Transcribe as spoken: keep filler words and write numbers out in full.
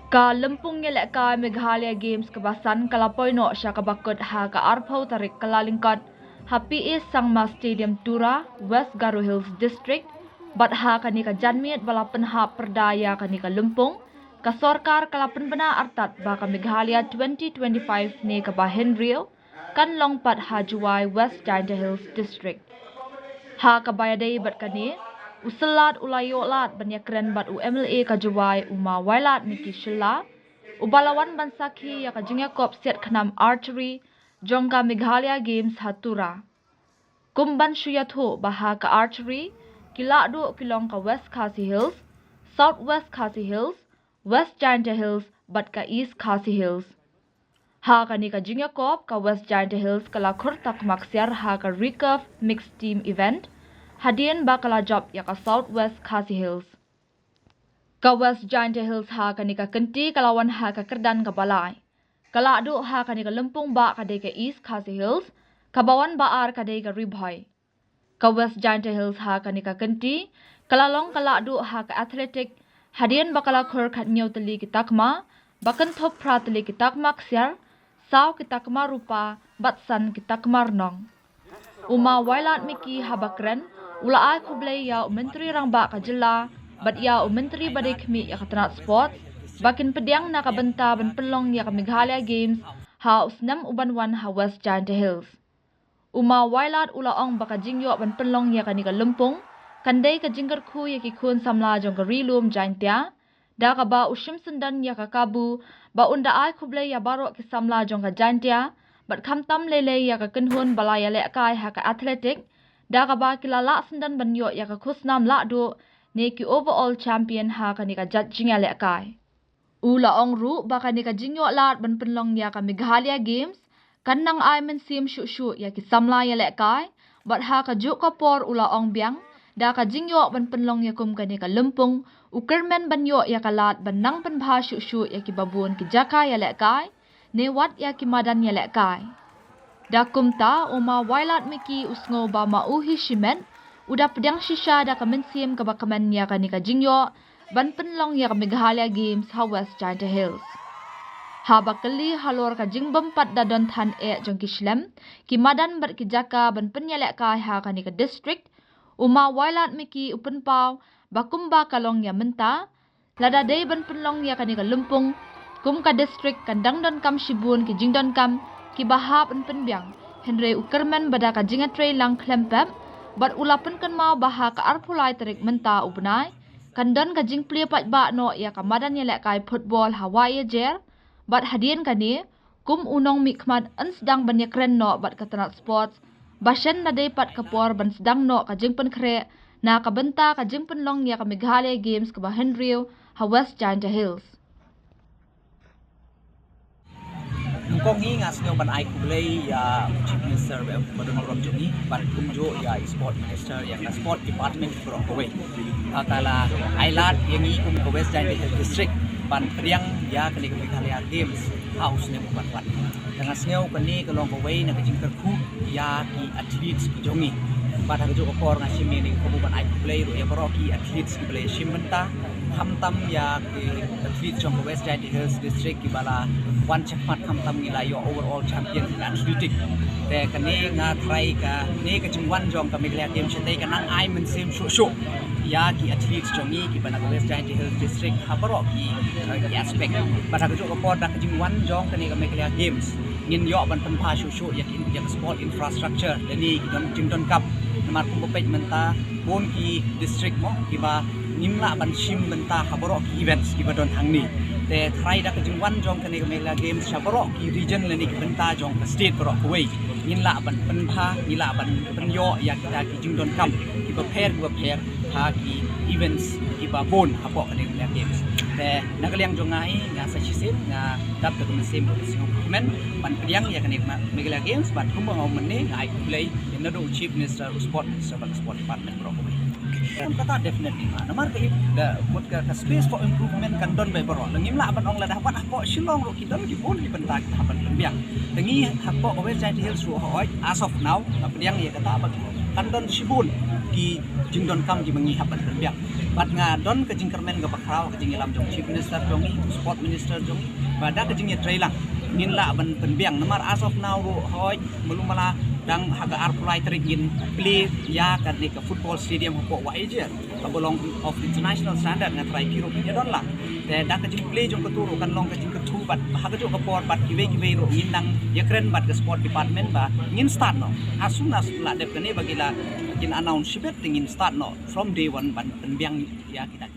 Ka lympung ïalehkai Meghalaya Games kaba san ka la poi noh sha kaba kut ha ka arphew tarik Kyllalyngkot ha P A Sangma Stadium, Tura, West Garo Hills District. Bad ha kane ka janmiet ba la pynhap pyrda ïa kane ka lympung, ka sorkar ka la pynbna artat ba ka Meghalaya twenty twenty-five ne kaba hynriew kan long pat ha Jowai, West Jaintia Hills District. Ha kaba ïadei bad kane, u Syllat u la ïoh lad ban ïakren bad u M L A ka Jowai, u Ma Wailadmiki Shylla, uba la wan ban sakhi ïa ka jingïakop siat khnam archery jong ka Meghalaya Games ha Tura. Kum ban shu ïathuh ba ha ka archery, ki lahduh ki long ka West Khasi Hills, South West Khasi Hills, West Jaintia Hills bad ka East Khasi Hills. Ha kane ka jingïakop, ka West Jaintia Hills ka la khur takma ksiar ha ka recurve mixed team event, hadien ba ka la jop ïa ka South West Khasi Hills. Ka West Jaintia Hills ha kane ka kynti ka la wan ha ka kyrdan kaba lai. Ka lahduh ha kane ka lympung bah ka dei ka East Khasi Hills, kaba wan ba ar ka dei ka Ri Bhoi. Ka West Jaintia Hills ha kane ka kynti ka la long ka lahduh ha ka athletic, hadien ba ka la khur khathynñiew tylli ki takma, ba kynthup phra tylli ki takma ksiar, saw ki takma rupa bad san ki takma rnong. U Ma Wailadmiki haba kren, u la ai khublei ïa u Myntri Rangbah ka jylla bad ïa u Myntri ba dei khmih ïa ka tnat sports ba kin pdiang na ka bynta ban pynlong ïa ka Meghalaya Games ha u snem u ban wan ha West Jaintia Hills. U Ma Wailad u la ong ba ka jingïoh ban pynlong ïa kane ka lympung kan dei ka jingkyrkhu ïa ki khun samla jong ka Ri Lum Jaintia, da kaba u shim syndon ïa ka kabu ba un da ai khublei ïa baroh ki samla jong ka Jaintia, bad khamtam lei lei ïa ka kynhun ba la ïalehkai ha ka athletic, da kaba ki la lah syndon ban ïoh ïa ka khusnam lahduh ne ki overall champion ha kane ka jait jingïalehkai. U la ong ruh ba kane ka jingïoh lad ban pynlong ïa ka Meghalaya Games kan nang ai mynsiem shuh shuh ïa ki samla ïalehkai, bad ha kajuh ka por u la ong biang, da ka jingïoh ban pynlong ïa kum kane ka lympung, u kyrmen ban ïoh ïa ka lad ban nang pynbha shuh shuh ïa kiba bun ki jaka ïalehkai, ne wat ïa ki madan ïalehkai. Da kumta, u Ma Wailadmiki u sngew ba ma u hi shimet, u da pdiang shisha da ka mynsiem kaba kmen ïa kane ka jingïoh ban pynlong ïa ka Meghalaya Games ha West Jaintia Hills. Haba kylli halor ka jingbym pat da don than eh jong ki shlem, ki madan bad ki jaka ban pynïalehkai ha kane ka district, u Ma Wailadmiki u pynpaw ba kumba ka long ïa mynta, lada dei ban pynlong ïa kane ka lympung, kum ka district kan dang donkam shibun ki jingdonkam kiba hap ban pynbiang, hynrei u kyrmen ba da ka jingïatreilang khlem pep, bad u la pynkynmaw ba ha ka arphew lai tarik mynta u bnai kan don ka jingplie paidbah noh ïa ka madan ïalehkai football ha Wahiajer, bad hadien kane, kum u nongmihkhmat yn sdang ban ïakren noh bad ka tnat sports, ba shen da dei pat ka por ban sdang noh ka jingpynkhreh na ka bynta ka jingpynlong ïa ka Meghalaya Games kaba hynriew ha West Jaintia Hills. Nyngkong hi nga sngew ban ai khublei ïa u Chief Minister ba don burom jong ngi, bad kumjuh ïa i Sport Minister, ïa ka Sport Department baroh kawei. Ha ka la ai lad ïa ngi kum ka West Jaintia Hills District ban pdiang ïa kane ka Meghalaya Games ha u snem uban wan. Te nga sngew kane ka long kawei na ka jingkyrkhu ïa ki athletes ki jong ngi. Bad ha kajuh ka por nga shim ïa kane ka kabu ban ai khublei ruh ïa baroh ki athletes kiba la shim bynta, khamtam ïa ki athletes jong ka West Jaintia Hills District kiba la wan shakhmat, khamtam ngi la ïoh overall champion in athletic. Te kane nga tharai kane ka jingwan jong ka Meghalaya Games shatei ka nang ai mynsiem shuh shuh ïa ki athletes jong ngi kiba na ka West Jaintia Hills District ha baroh ki, eh, ki aspect. Bad ha kajuh ka por da ka jingwan jong kane ka Meghalaya Games ngin ïoh ban pynbha shuh shuh ïa ki, ïa ka sport infrastructure lane ki don, jingdonkam. Namar kumba peit mynta bun ki district mo kiba ngim lah ban shim bynta ha baroh ki events kiba don hangne. Te tharai da ka jingwan jong kane ka Meghalaya Games sha baroh ki region lane ki bynta jong ka state baroh kawei, ngin lah ban pynbha, ngin lah ban pynïoh ïa kita ki jingdonkam kiba pher kiba pher ha ki events kiba bun hapoh kane ka Meghalaya Games. Te na ka liang jong nga hi, nga sa shisien nga dap da ka mynsiem ba ka sngewkmen ban pdiang ïa kane ka Meghalaya Games, bad kumba nga ong mynne, nga ai khublei ïa naduh u Chief Minister, u Sport Minister bad u Sport Department baroh kawei. Em, kata definitely ma namar ka i da mut ka, ka space for improvement kan don beit baroh. Lada ngim lah ban ong, lada wat hapoh Shillong ruh ki don ki bun ki bynta ki hap ban pynbiang. Te ngi hapoh ka West Jaintia Hills ruh hooid, as of now nga pdiang ïa kata ba Kan don shibun ki jingdonkam kiba ngi hap ban pynbiang. Bad nga don ka jingkyrmen kaba khraw, ka jingïalam jong Chief Minister jong ngi, Sport Minister jong ngi, ba da ka jingïatreilang ngin lah ban pynbiang. Namar as of now ruh, hooid, malu mala, dang ha ka arphew lai tarik ngin plie ïa kane ka football stadium hapoh Wahiajer, kaba long of international standard. Nga trai ki ruh ngin ïa don lang. Te da ka jingplie jong katu ruh kan long ka jingkyrkhu bad ha kajuh ka por bad kiwei kiwei ruh ngin nang ïakren bad ka sport department ba ngin start noh. As soon as la dep kane ba ki la, kin announce shibit, te ngin start noh from day one ban pynbiang ïa kita.